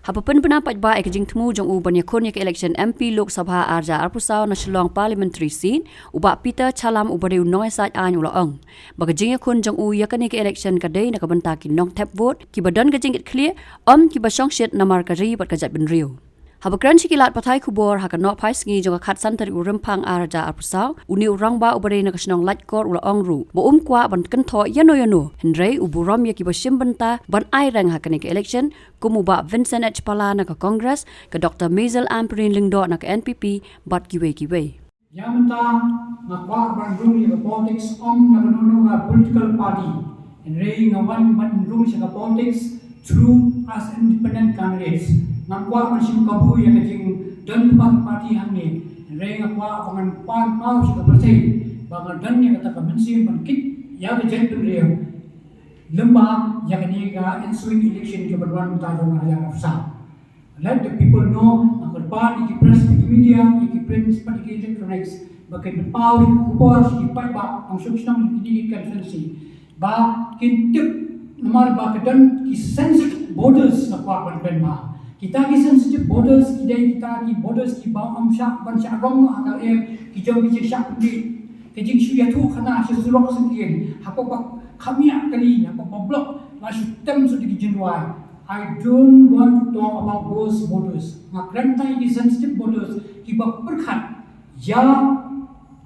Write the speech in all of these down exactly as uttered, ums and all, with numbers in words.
Haba pynbna paidbah ïa ka jingthmu jong u ban ïakhun ïa ka election M P Lok Sabha ar hajar arphew saw na Shillong Parliamentary Seat, u Bah Peter Chalam uba dei u nongïasaid aiñ u la ong ba ka jingïakhun jong u ïa kane ka election ka dei na ka bynta ki nongthep vote kiba don ka jingkitkhlieh, ym kiba shongshit namar ka ri bad ka jaitbynriew. Haba kren sha ki lad pathai khubor ha ka Nohphai Sngi jong ka khatsan tarik u Rymphang ar hajar arphew saw, une u rangbah uba dei na ka shnong Laitkor u la ong ruh ba um kwah ban kynthoh ïano ïano, hynrei u burom ïa kiba shim bynta ban aireng ha kane ka election, kum u Bah Vincent H Pala na ka Congress, ka Doctor Maisel Ampareen Lyngdoh na ka N P P bad kiwei kiwei. Ïa mynta nga kwah ban rung ïa ka politics, ym na kano kano ka political party. Hynrei nga wan ban rung sha ka politics through as independent candidates. Ngam kwah ban shim kabu ïa ka jingdon lypa ki party hangne. Hynrei nga kwah ba ngan pan paw sha ka pyrthei ba nga don ïa kata ka mynsiem ban kit ïa ka jaitbynriew lyngba ïa kane ka ensuing election kaban wan mynta jong nga ïa ka pyrsa. Let the people know, nga kyrpad ïa ki press, ïa ki media, ïa ki print bad ïa ki electronics ba kin paw ïa ki khubor sha ki paidbah nongshong shnong jong kine ki constituency ba kin tip, namar ba ka don ki sensitive borders nga kwah ban kren ba kita ki sensitive borders ki dei kita ki borders kiba ym shah ban shah rong ha ka lyer, ki jong ki jingshah pynbiej, ki jingshu ïathuh khana sha surok sha ki ïing, hapoh ba kham ïa kali, hapoh ba block la shu tem sha ki jingrwai. I don't want to talk about those borders. Nga kren tang ïa ki sensitive borders kiba pyrkhat ïa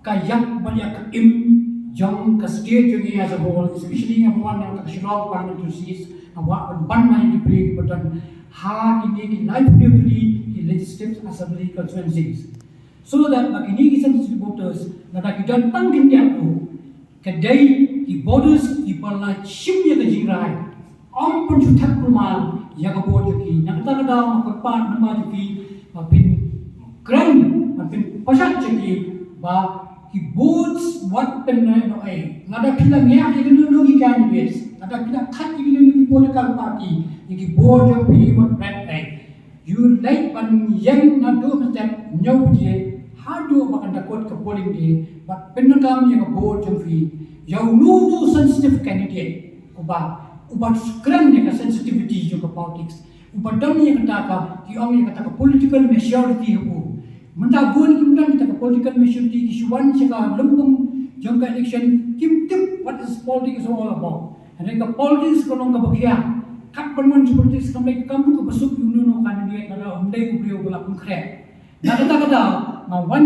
ka ïap bad ïa ka im jong ka state jong ngi as a whole, especially nga wan na ka Shillong Parliamentary Seat, nga wan ban ban ïa ki briew kiba don ha kine ki laiphew tylli ki Legislative Assembly constituencies. So that ba kine ki sensitive borders lada ki don tang khyndiat ruh, ka dei ki borders kiba la shim ïa ka jingrai. Ym pynshuthat kulmar ïa ka vote jong ki. Na kata ka daw nga kyrpad namar jong ki ba phin kren, ba phin pynshai jong ki ba ki votes wat pynnoh ei. Lada phi la ngiah ïa kano kano ki candidates, lada phi la khot ïa kano kano ki political party, ïa ki vote jong phi wat pynnoh ei. Ïa leit ban ïeng naduh mynstep hynñiew baje haduh ba kan da kut ka polling day, bad pyndonkam ïa ka vote jong phi ïa uno uno sensitive candidate uba, uba kren ïa ka sensitivity jong ka politics, uba don ïa kata ka, ki ong ïa kata ka political maturity ha u. Mynta bun kim don kata ka political maturity, ki shu wan sha ka lympung jong ka election kim tip what is politics all about. Hynrei ka politics ka long kaba khia. Kat ban wan sha politics kam dei ka kam ruh kaba suk ïa uno uno candidate lada ym dei u briew ba la pynkhreh. Na kata ka daw nga wan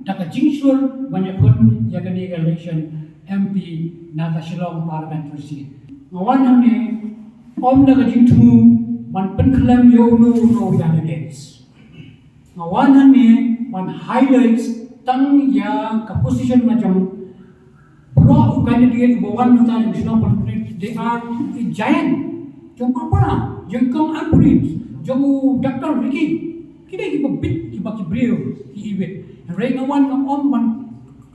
da ka jingshlur ban ïakhun ïa kane ka election M P na ka Shillong Parliamentary Seat. Nga wan hangne ym da ka jingthmu ban pynkhlem ïa uno uno u candidate. Nga wan hangne ban highlight tang ïa ka position na jong baroh u candidate uba wan mynta jong Shillong Parliament, they are a giant. Jong Papara, jong Kong Ampareen, jong u Doctor Ricky. Ki dei kiba bit, kiba ki briew, ki ibit. Hynrei nga wan nga ym ban,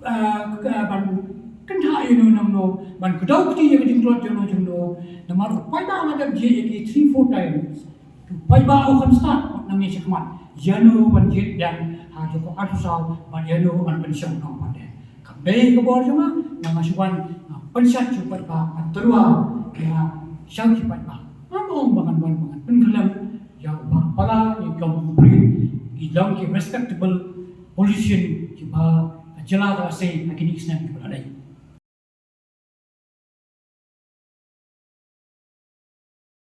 ah, ka, ban kynthah ïa uno uno, ban kdew kti ïa ka jingtlot jong uno jong uno. Namar u paidbah nga dep jied ïa ki three four times. Paidbah u kham stad, wat nang ïa shakhmat ïano ban jied biang ha jong ka arphew saw, bad ïano ban pynshong nongpynbeit. Ka bei ka bor jong nga, nga shu wan, nga pynshad sha u paidbah, nga tyrwa ïa sha ki paidbah. Ngam ong ba ngan wan ba ngan pynkhlem ïa u Bah Pala, ïa u Bah Ampareen, ki long ki respectable politician kiba ka jylla ka la sei ha kine ki snem kiba la dei.